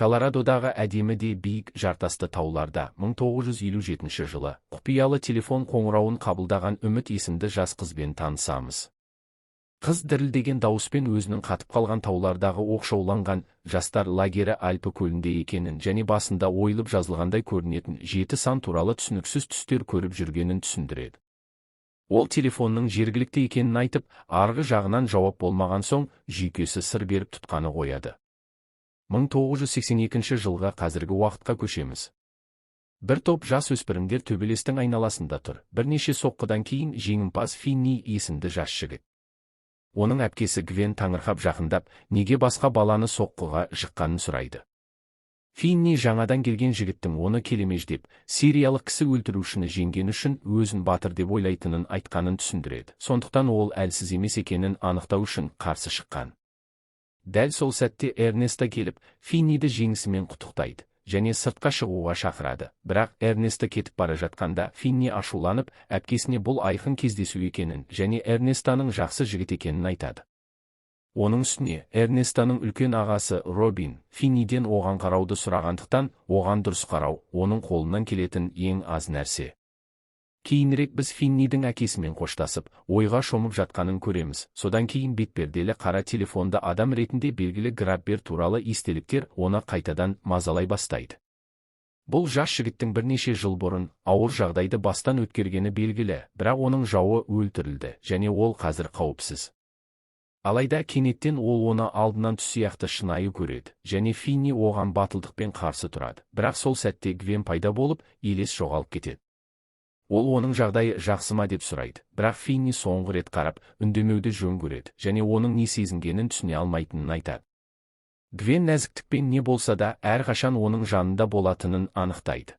Колорадодағы әдемі де биік жартасты тауларда 1957 жылы құпиялы телефон қоңырауын қабылдаған Үміт есімді жас қызбен танысамыз. Қыз дірілдеген дауыспен өзінің қатып қалған таулардағы оқшауланған жастар лагері Альпі көлінде екенін және басында ойылып жазылғандай көрінетін жеті сан туралы түсініксіз түстер көріп жүргенін түсіндіреді. Ол телефонның жергілікті екенін айтып, арғы жағынан жауап болмаған соң, жүйкесі сыр беріп тұтқаны қояды. 1982 жылға қазіргі уақытқа көшеміз. Бір топ жас өспірімдер төбелестің айналасында тұр. Бірнеше соққыдан кейін жеңімпаз Финни есімді жас жігіт. Оның әпкесі Гвен таңырқап жақындап, неге басқа баланы соққыға жыққанын сұрайды. Финни жаңадан келген жігіттің оны келемеждеп, сириялық кісі өлтірушіні жеңген үшін өзін батыр деп ойлайтынын айтқанын түсіндіреді. Сондықтан ол әлсіз емес екенін анықтау үшін қарсы шыққан. Дәл сол сәтте Эрнесто келіп, Финниді жеңісімен құттықтайды және сыртқа шығуға шақырады. Бірақ Эрнесто кетіп бара жатқанда Финни ашуланып, әпкесіне бұл айқын кездесу екенін және Эрнестоның жақсы жігіт екенін айтады. Оның үстіне Эрнестоның үлкен ағасы Робин Финниден оған қарауды сұрағандықтан, оған дұрыс қарау оның қолынан келетін ең аз нәрсе. Кейінірек біз Финнидің әкесімен қоштасып, ойға шомып жатқанын көреміз. Содан кейін бетперделі қара телефонды адам ретінде белгілі Граббер туралы естеліктер оны қайтадан мазалай бастайды. Бұл жас жігіттің бірнеше жыл бұрын ауыр жағдайды бастан өткергені белгілі, бірақ оның жауы өлтірілді және ол қазір қауіпсіз. Алайда кенеттен ол оны алдынан түс сияқты шынайы көреді және Финни оған батылдықпен қарсы тұрады. Бірақ сол сәтте Гвен пайда болып, елес жоғалып кетеді. Ол оның жағдайы жақсы ма деп сұрайды, бірақ Финни соңғы рет қарап, үндемеуді жөн көреді және оның не сезінгенін түсіне алмайтынын айтады. Гвен нәзіктікпен не болса да әрқашан оның жанында болатынын анықтайды.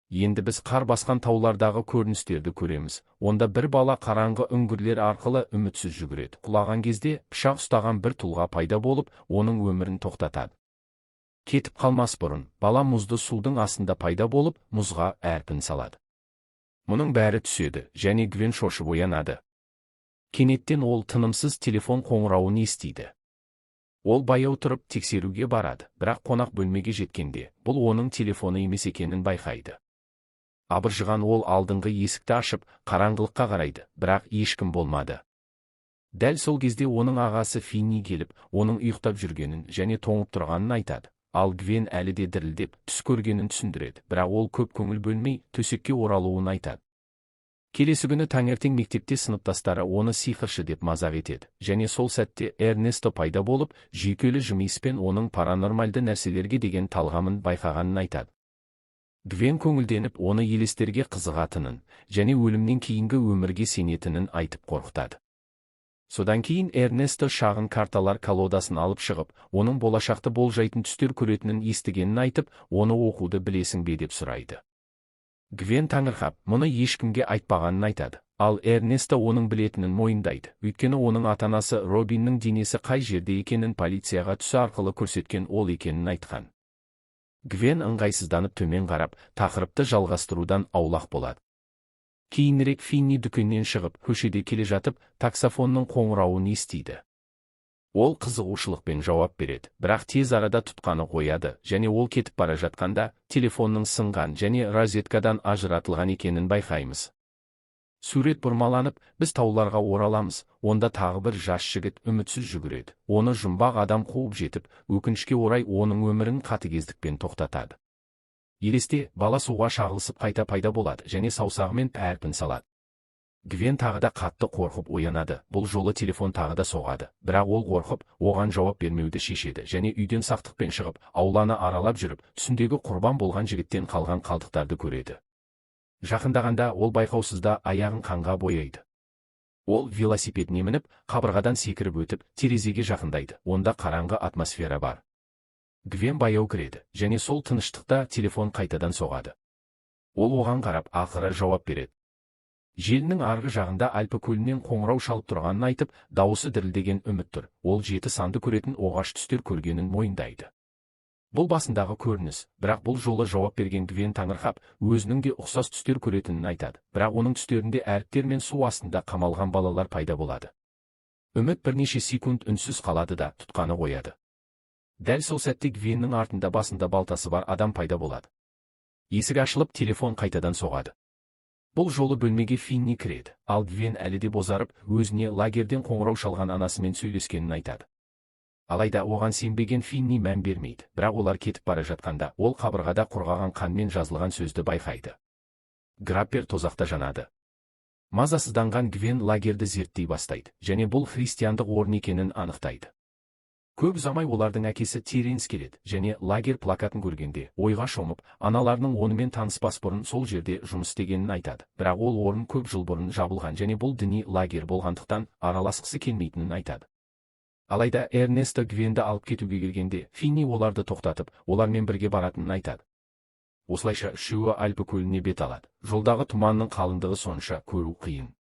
Енді біз қар басқан таулардағы көріністерді көреміз. Онда бір бала қараңғы үңгірлер арқылы үмітсіз жүгіреді. Құлаған кезде пышақ ұстаған бір тұлға пайда болып, оның өмірін тоқтатады. Кетіп қалмас бұрын бала мұзды судың астында пайда болып, мұзға әрпін салады. Мұның бәрі түседі және Гвен шошып оянады. Кенеттен ол тынымсыз телефон қоңырауын естиді. Ол баяу тұрып тексеруге барады, бірақ қонақ бөлмеге жеткенде бұл оның телефоны емес екенін байқайды. Абыржыған ол алдыңғы есікті ашып, қараңғылыққа қарайды, бірақ ешкім болмады. Дәл сол кезде оның ағасы Финни келіп, оның ұйықтап жүргенін және тоңып тұрғанын айтады. Ал Гвен әлі де дірілдеп, түс көргенін түсіндіреді, бірақ ол көп көңіл бөлмей, төсекке оралуын айтады. Келесі күні таңертең мектепте сыныптастары оны сиқыршы деп мазақ етеді және сол сәтте Эрнесто пайда болып, жүйкелі жымиыспен оның паранормальды нәрселерге деген талғамын байқағанын айтады. Гвен көңілденіп, оны елестерге қызығатынын және өлімнен кейінгі өмірге сенетінін айтып қорқытады. Содан кейін Эрнесто шағын карталар колодасын алып шығып, оның болашақты болжайтын түстер көретінін естігенін айтып, оны оқуды білесің бе деп сұрайды. Гвен таңырқап, мұны ешкімге айтпағанын айтады. Ал Эрнесто оның білетінін мойындайды. Өйткені оның ата-анасы Робиннің денесі қай жерде екенін полицияға түсі арқылы көрсеткен ол екенін айтқан. Гвен ыңғайсызданып төмен қарап, тақырыпты жалғастырудан аулақ болады. Кейінірек Финни дүкеннен шығып, көшеде келе жатып, таксофонның қоңырауын естиді. Ол қызығушылықпен жауап береді, бірақ тез арада тұтқаны қояды және ол кетіп бара жатқанда телефонның сынған және розеткадан ажыратылған екенін байқаймыз. Сурет бұрмаланып, біз тауларға ораламыз, онда тағы бір жас жігіт үмітсіз жүгіреді. Оны жұмбақ адам қуып жетіп, өкінішке орай оның өмірін қатыгездікпен тоқтатады. Елесте бала суға шағылысып қайта пайда болады және саусағымен әрпін салады. Гвен тағы да қатты қорқып оянады. Бұл жолы телефон тағы да соғады. Бірақ ол қорқып, оған жауап бермеуді шешеді және үйден сақтықпен шығып, ауланы аралап жүріп, түсіндегі құрбан болған жігіттен қалған қалдықтарды көреді. Жақындағанда ол байқаусызда аяғын қанға бояйды. Ол велосипедіне мініп, қабырғадан секіріп өтіп, терезеге жақындайды. Онда қараңғы атмосфера бар. Гвен баяу кіреді және сол тыныштықта телефон қайтадан соғады. Ол оған қарап, ақыры жауап береді. Желінің арғы жағында Альпі көлінен қоңырау шалып тұрғанын айтып, дауысы дірілдеген Үміт тұр. Ол жеті санды көретін оғаш түстер көргенін мойындайды. Бұл басындағы көрініс, бірақ бұл жолы жауап берген Гвен таңырқап, өзінің де ұқсас түстер көретінін айтады. Бірақ оның түстерінде әріптер мен су астында қамалған балалар пайда болады. Үміт бірнеше секунд үнсіз қалады да тұтқаны қояды. Дәл сол сәтте Гвеннің артында басында балтасы бар адам пайда болады. Есік ашылып, телефон қайтадан соғады. Бұл жолы бөлмеге Финни кіреді, ал Гвен әлі де бозарып, өзіне лагерден қоңырау шалған анасымен сөйлескенін айтады. Алайда оған сенбеген Финни мән бермейді, бірақ олар кетіп бара жатқанда, ол қабырғада құрғаған қанмен жазылған сөзді байқайды. Граппер тозақта жанады. Мазасызданған Гвен лагерді зерттей бастайды және бұл христиандық орын екенін анықтайды. Көп ұзамай олардың әкесі Теренс келеді және лагерь плакатын көргенде ойға шомып, аналарының онымен таныспас бұрын сол жерде жұмыс істегенін айтады. Бірақ ол орын көп жыл бұрын жабылған және бұл діни лагерь болғандықтан араласқысы келмейтінін айтады. Алайда Эрнесто Гвенді алып кетуге келгенде, Финни оларды тоқтатып, олармен бірге баратынын айтады. Осылайша үшеуі Альпі көліне бет алады. Жолдағы тұманның қалыңдығы сонша, көру қиын.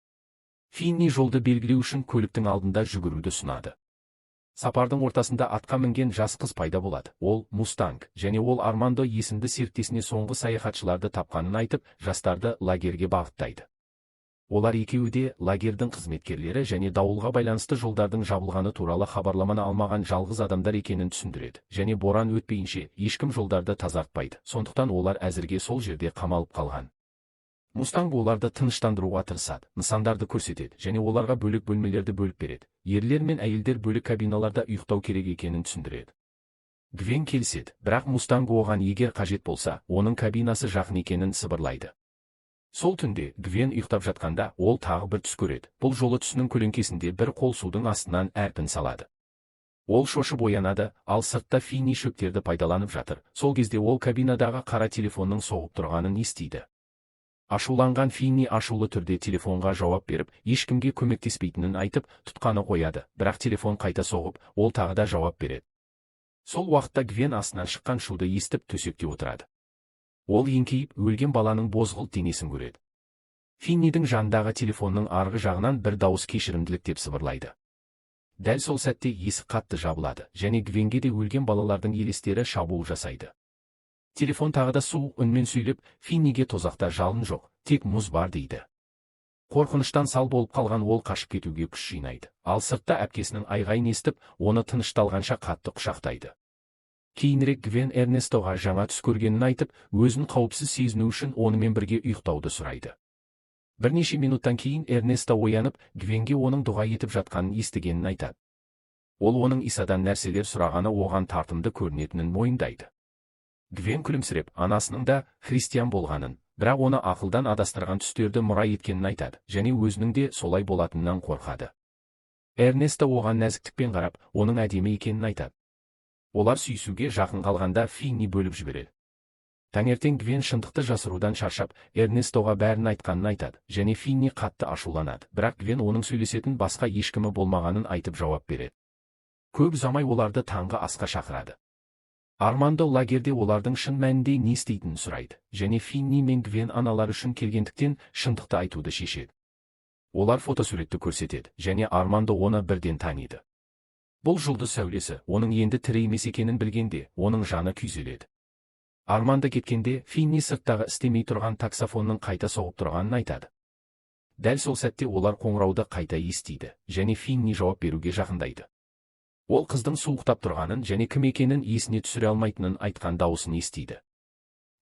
Финни жолды белгілеу үшін көліктің алдында жүгіруді ұсынады. Сапардың ортасында атқа мінген жас қыз пайда болады. Ол Мустанг және ол Армандо есімді серіктесіне соңғы саяхатшыларды тапқанын айтып, жастарды лагерге бағыттайды. Олар екеуі де лагердің қызметкерлері және дауылға байланысты жолдардың жабылғаны туралы хабарламаны алмаған жалғыз адамдар екенін түсіндіреді. Және боран өтпейінше ешкім жолдарды тазартпайды. Сондықтан олар әзірге сол жерде қамалып қалған. Мустанг оларды тыныштандыруға тырысады, нысандарды көрсетеді және оларға бөлек бөлмелерді бөліп береді. Ерлер мен әйелдер бөлек кабиналарда ұйықтау керек екенін түсіндіреді. Гвен келіседі, бірақ Мустанг оған егер қажет болса, оның кабинасы жақын екенін сыбырлайды. Сол түнде Гвен ұйықтап жатқанда ол тағы бір түс көреді. Бұл жолы түсінің көлеңкесінде бір қол судың астынан әрпін салады. Ол шошып оянады, ал сыртта Финни шөптерді пайдаланып жатыр. Сол кезде ол кабинадағы қара телефонның соғып тұрғанын естиді. Ашуланған Финни ашулы түрде телефонға жауап беріп, ешкімге көмектеспейтінін айтып, тұтқаны қояды, бірақ телефон қайта соғып, ол тағы да жауап береді. Сол уақытта Гвен астынан шыққан шуды естіп төсекте отырады. Ол еңкейіп, өлген баланың бозғылт денесін көреді. Финнидің жанындағы телефонның арғы жағынан бір дауыс кешірімділік деп сыбырлайды. Дәл сол сәтте есік қатты жабылады және Гвенге де өлген балалардың елестері шабуыл жасайды. Телефон тағы да суық үнмен сөйлеп, Финниге тозақта жалын жоқ, тек мұз бар дейді. Қорқыныштан сал болып қалған ол қашып кетуге күш жинайды. Ал сыртта әпкесінің айғайын естіп, оны тынышталғанша қатты құшақтайды. Кейінірек Гвен Эрнестоға жаңа түс көргенін айтып, өзін қауіпсіз сезіну үшін онымен бірге ұйықтауды сұрайды. Бірнеше минуттан кейін Эрнесто оянып, Гвенге оның дұға етіп жатқанын естігенін айтады. Ол оның Исадан нәрселер сұрағаны оған тартымды көрінетінін мойындайды. Гвен күлімсіреп, анасының да христиан болғанын, бірақ оны ақылдан адастырған түстерді мұра еткенін айтады және өзінің де солай болатынынан қорқады. Эрнесто оған нәзіктікпен қарап, оның әдемі екенін айтады. Олар сүйісуге жақын қалғанда Финни бөліп жібереді. Таңертең Гвен шындықты жасырудан шаршап, Эрнестоға бәрін айтқанын айтады және Финни қатты ашуланады, бірақ Гвен оның сөйлесетін басқа ешкімі болмағанын айтып жауап береді. Көп ұзамай оларды таңғы асқа шақырады. Армандо лагерде олардың шын мәнінде не істейтінін сұрайды және Финни мен Гвен аналар үшін келгендіктен шындықты айтуды шешеді. Олар фотосуретті көрсетеді және Армандо оны бірден таниды. Бұл жұлдыз сәулесі, оның енді тірі емес екенін білгенде, оның жаны күйзеледі. Армандо кеткенде Финни сырттағы істемей тұрған таксофонның қайта соғып тұрғанын айтады. Дәл сол сәтте олар қоңырауды қайта естиді және Финни жауап беруге жақындайды. Ол қыздың суықтап тұрғанын және кім екенін есіне түсіре алмайтынын айтқан дауысын естиді.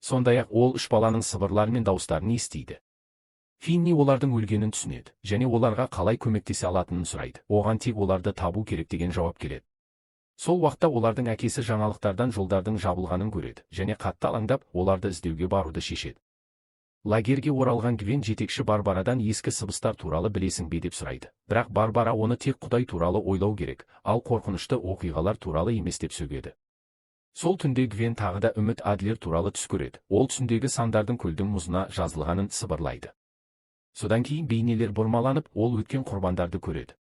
Сондай-ақ ол үш баланың сыбырлары мен дауыстарын естиді. Финни олардың өлгенін түсінеді және оларға қалай көмектесе алатынын сұрайды. Оған тек оларды табу керек деген жауап келеді. Сол уақытта олардың әкесі жаңалықтардан жолдардың жабылғанын көреді және қатты алаңдап, оларды іздеуге баруды шешеді. Лагерге оралған Гвен жетекші Барбарадан ескі сыбыстар туралы білесің бе деп сұрайды. Бірақ Барбара оны тек Құдай туралы ойлау керек, ал қорқынышты оқиғалар туралы емес деп сөгеді. Сол түнде Гвен тағы да Үміт Адлер туралы түс көреді. Ол түсіндегі сандардың көлдің мұзына жазылғанын сыбырлайды. Содан кейін бейнелер бұрмаланып, ол өткен құрбандарды көреді.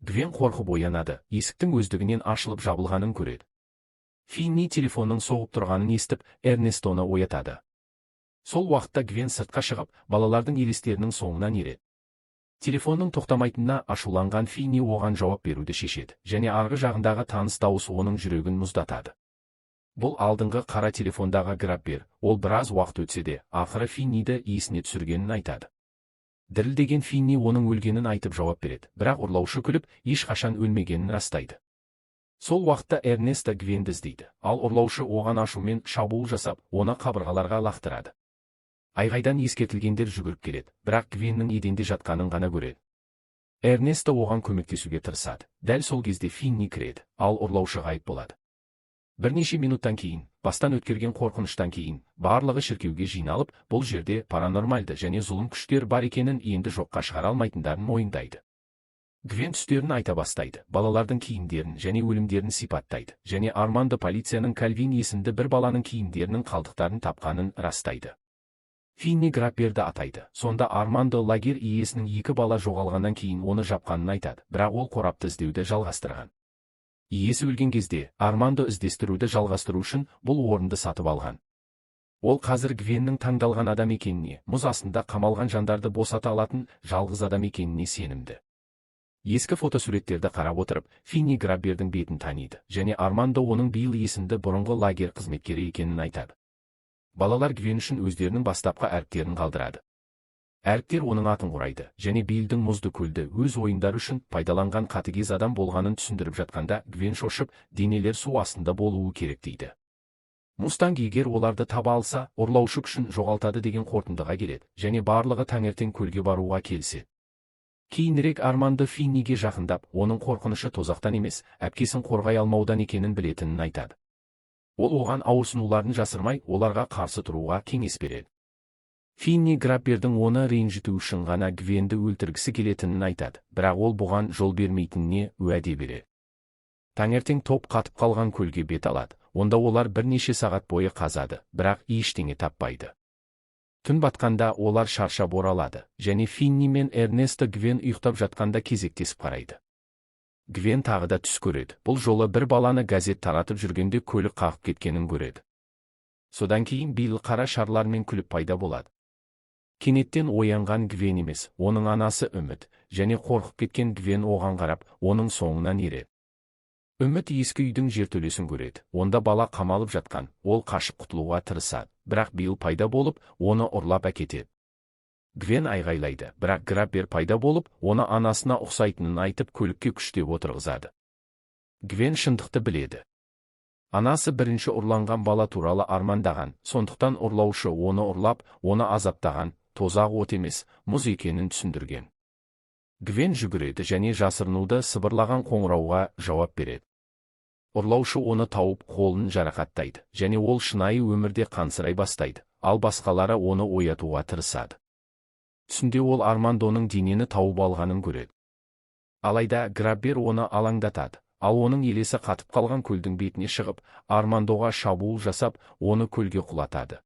Гвен қорқып оянады, есіктің өздігінен ашылып жабылғанын көреді. Финни телефонның соғып тұрғанын естіп, Эрнестоны оятады. Сол уақытта Гвен сыртқа шығып, балалардың елестерінің соңынан ереді. Телефонның тоқтамайтынына ашуланған Финни оған жауап беруді шешеді және арғы жағындағы таныс дауыс оның жүрегін мұздатады. Бұл алдыңғы қара телефондағы Граббер, ол біраз уақыт өтсе де, ақыры Финниді есіне түсіргенін айтады. Дірілдеген Финни оның өлгенін айтып жауап береді, бірақ ұрлаушы күліп, ешқашан өлмегенін растайды. Сол уақытта Эрнесто Гвенді іздейді, ал ұрлаушы оған ашумен шабуыл жасап, оны қабырғаларға лақтырады. Айғайдан ескертілгендер жүгіріп келеді, бірақ Гвеннің еденде жатқанын ғана көреді. Эрнесто оған көмектесуге тырысады. Дәл сол кезде Финни кіреді, ал ұрлаушы ғайып болады. Бірнеше минуттан кейін, бастан өткерген қорқыныштан кейін, барлығы шіркеуге жиналып, бұл жерде паранормальды және зұлым күштер бар екенін енді жоққа шығара алмайтындарын мойындайды. Гвен түстерін айта бастайды, балалардың киімдерін және өлімдерін сипаттайды, және Армандо полицияның Кальвин есімді бір баланың киімдерінің қалдықтарын тапқанын растайды. Финни Грабберді атайды. Сонда Армандо лагерь иесінің екі бала жоғалғаннан кейін оны жапқанын айтады, бірақ ол қорапты іздеуді жалғастырған. Иесі өлген кезде Армандо іздестіруді жалғастыру үшін бұл орынды сатып алған. Ол қазір Гвеннің таңдалған адам екеніне, мұз астында қамалған жандарды босата алатын жалғыз адам екеніне сенімді. Ескі фотосуреттерді қарап отырып, Финни Граббердің бетін таниды және Армандо оның Билл есімді бұрынғы лагерь қызметкері екенін айтады. Балалар Гвен үшін өздерінің бастапқы әріптерін қалдырады. Әріптер оның атын құрайды және Биллдің мұзды көлді өз ойындары үшін пайдаланған қатыгез адам болғанын түсіндіріп жатқанда Гвен шошып, денелер су астында болуы керек дейді. Мустанг егер оларды таба алса, ұрлаушы күшін жоғалтады деген қорытындыға келеді және барлығы таңертең көлге баруға келіседі. Кейінірек Армандо Финниге жақындап, оның қорқынышы тозақтан емес, әпкесін қорғай алмаудан екенін білетінін айтады. Ол оған ауырсынуларын жасырмай, оларға қарсы тұруға кеңес береді. Финни Граббердің оны ренжіту үшін ғана Гвенді өлтіргісі келетінін айтады, бірақ ол бұған жол бермейтініне уәде береді. Таңертең топ қатып қалған көлге бет алады, онда олар бірнеше сағат бойы қазады, бірақ ештеңе таппайды. Түн батқанда олар шаршап оралады, және Финни мен Эрнесто Гвен ұйықтап жатқанда кезектесіп қарайды. Гвен тағы да түс көреді. Бұл жолы бір баланы газет таратып жүргенде көлік қағып кеткенін көреді. Содан кейін Билл қара шарлармен күліп пайда болады. Кенеттен оянған Гвен емес, оның анасы Үміт, және қорқып кеткен Гвен оған қарап, оның соңынан ереді. Үміт ескі үйдің жертөлесін көреді. Онда бала қамалып жатқан, ол қашып құтылуға тырысады, бірақ Билл пайда болып, оны ұрлап әкетеді. Гвен айғайлайды, бірақ Граббер пайда болып, оны анасына ұқсайтынын айтып көлікке күштеп отырғызады. Гвен шындықты біледі. Анасы бірінші ұрланған бала туралы армандаған, сондықтан ұрлаушы оны ұрлап, оны азаптаған, тозақ от емес, мұз екенін түсіндірген. Гвен жүгіреді және жасырынуды сыбырлаған қоңырауға жауап береді. Ұрлаушы оны тауып, қолын жарақаттайды, және ол шынайы өмірде қансырай бастайды, ал басқалары оны оятуға тырысады. Түсінде ол Армандоның денені тауып алғанын көреді. Алайда Граббер оны алаңдатады, ал оның елесі қатып қалған көлдің бетіне шығып, Армандоға шабуыл жасап, оны көлге құлатады.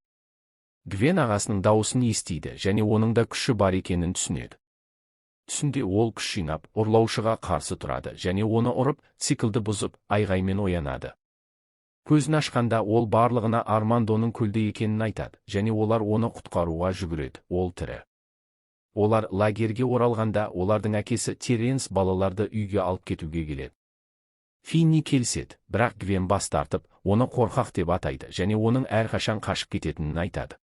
Гвен ағасының дауысын естиді және оның да күші бар екенін түсінеді. Түсінде ол күш жинап, ұрлаушыға қарсы тұрады және оны ұрып, циклді бұзып, айғаймен оянады. Көзін ашқанда ол барлығына Армандоның көлде екенін айтады және олар оны құтқаруға жүгіреді, ол тірі. Олар лагерге оралғанда олардың әкесі Теренс балаларды үйге алып кетуге келеді. Финни келіседі, бірақ Гвен бас тартып, оны қорқақ деп атайды және оның әрқашан қашып кететінін айтады.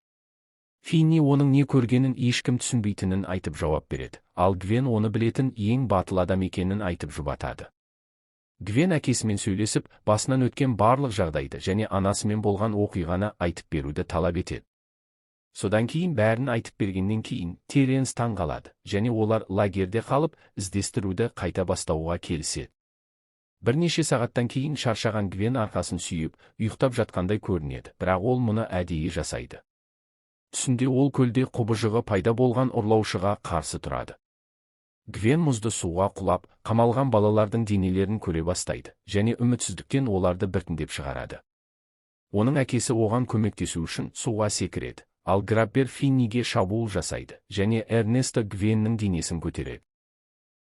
Финни оның не көргенін ешкім түсінбейтінін айтып жауап береді, ал Гвен оны білетін ең батыл адам екенін айтып жұбатады. Гвен әкесімен сөйлесіп, басынан өткен барлық жағдайды және анасымен болған оқиғаны айтып беруді талап етеді. Содан кейін бәрін айтып бергеннен кейін Теренс таң қалады және олар лагерде қалып, іздестіруді қайта бастауға келіседі. Бірнеше сағаттан кейін шаршаған Гвен арқасын сүйіп, ұйықтап жатқандай көрінеді, бірақ ол мұны әдейі жасайды. Түсінде ол көлде құбыжығы пайда болған ұрлаушыға қарсы тұрады. Гвен мұзды суға құлап, қамалған балалардың денелерін көре бастайды және үмітсіздіктен оларды біртіндеп шығарады. Оның әкесі оған көмектесу үшін суға секіреді, ал Граббер Финниге шабуыл жасайды және Эрнесто Гвеннің денесін көтереді.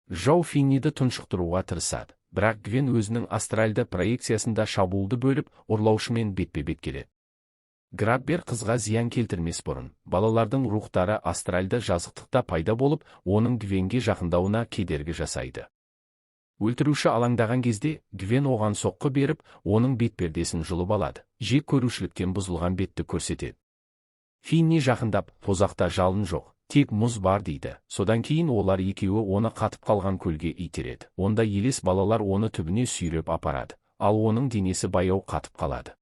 Жау Финниді тұншықтыруға тырысады, бірақ Гвен өзінің астральды проекциясында шабуылды бөліп, ұрлаушымен бетпе-бет келеді. Граббер қызға зиян келтірмес бұрын, балалардың рухтары астральды жазықтықта пайда болып, оның Гвенге жақындауына кедергі жасайды. Өлтіруші алаңдаған кезде, Гвен оған соққы беріп, оның бетпердесін жұлып алады, жек көрушіліктен бұзылған бетті көрсетеді. Финни жақындап, тозақта жалын жоқ, тек мұз бар дейді. Содан кейін олар екеуі оны қатып қалған көлге итереді. Онда елес балалар оны түбіне сүйреп апарады, ал оның денесі баяу қатып қалады.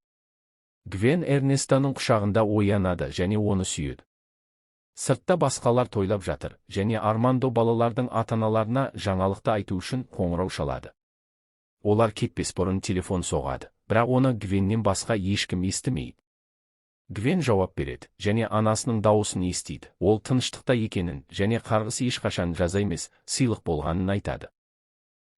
Гвен Эрнестоның құшағында оянады және оны сүйеді. Сыртта басқалар тойлап жатыр және Армандо балалардың ата-аналарына жаңалықты айту үшін қоңырау шалады. Олар кетпес бұрын телефон соғады, бірақ оны Гвеннен басқа ешкім естімейді. Гвен жауап береді және анасының дауысын естиді. Ол тыныштықта екенін және қарғыс ешқашан жаза емес, сыйлық болғанын айтады.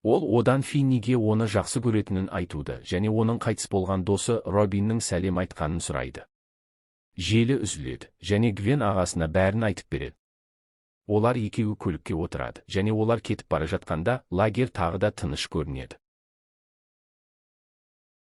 Ол одан Финниге оны жақсы көретінін айтуды және оның қайтыс болған досы Робиннің сәлем айтқанын сұрайды. Желі үзіледі және Гвен ағасына бәрін айтып береді. Олар екеуі көлікке отырады және олар кетіп бара жатқанда лагерь тағы да тыныш көрінеді.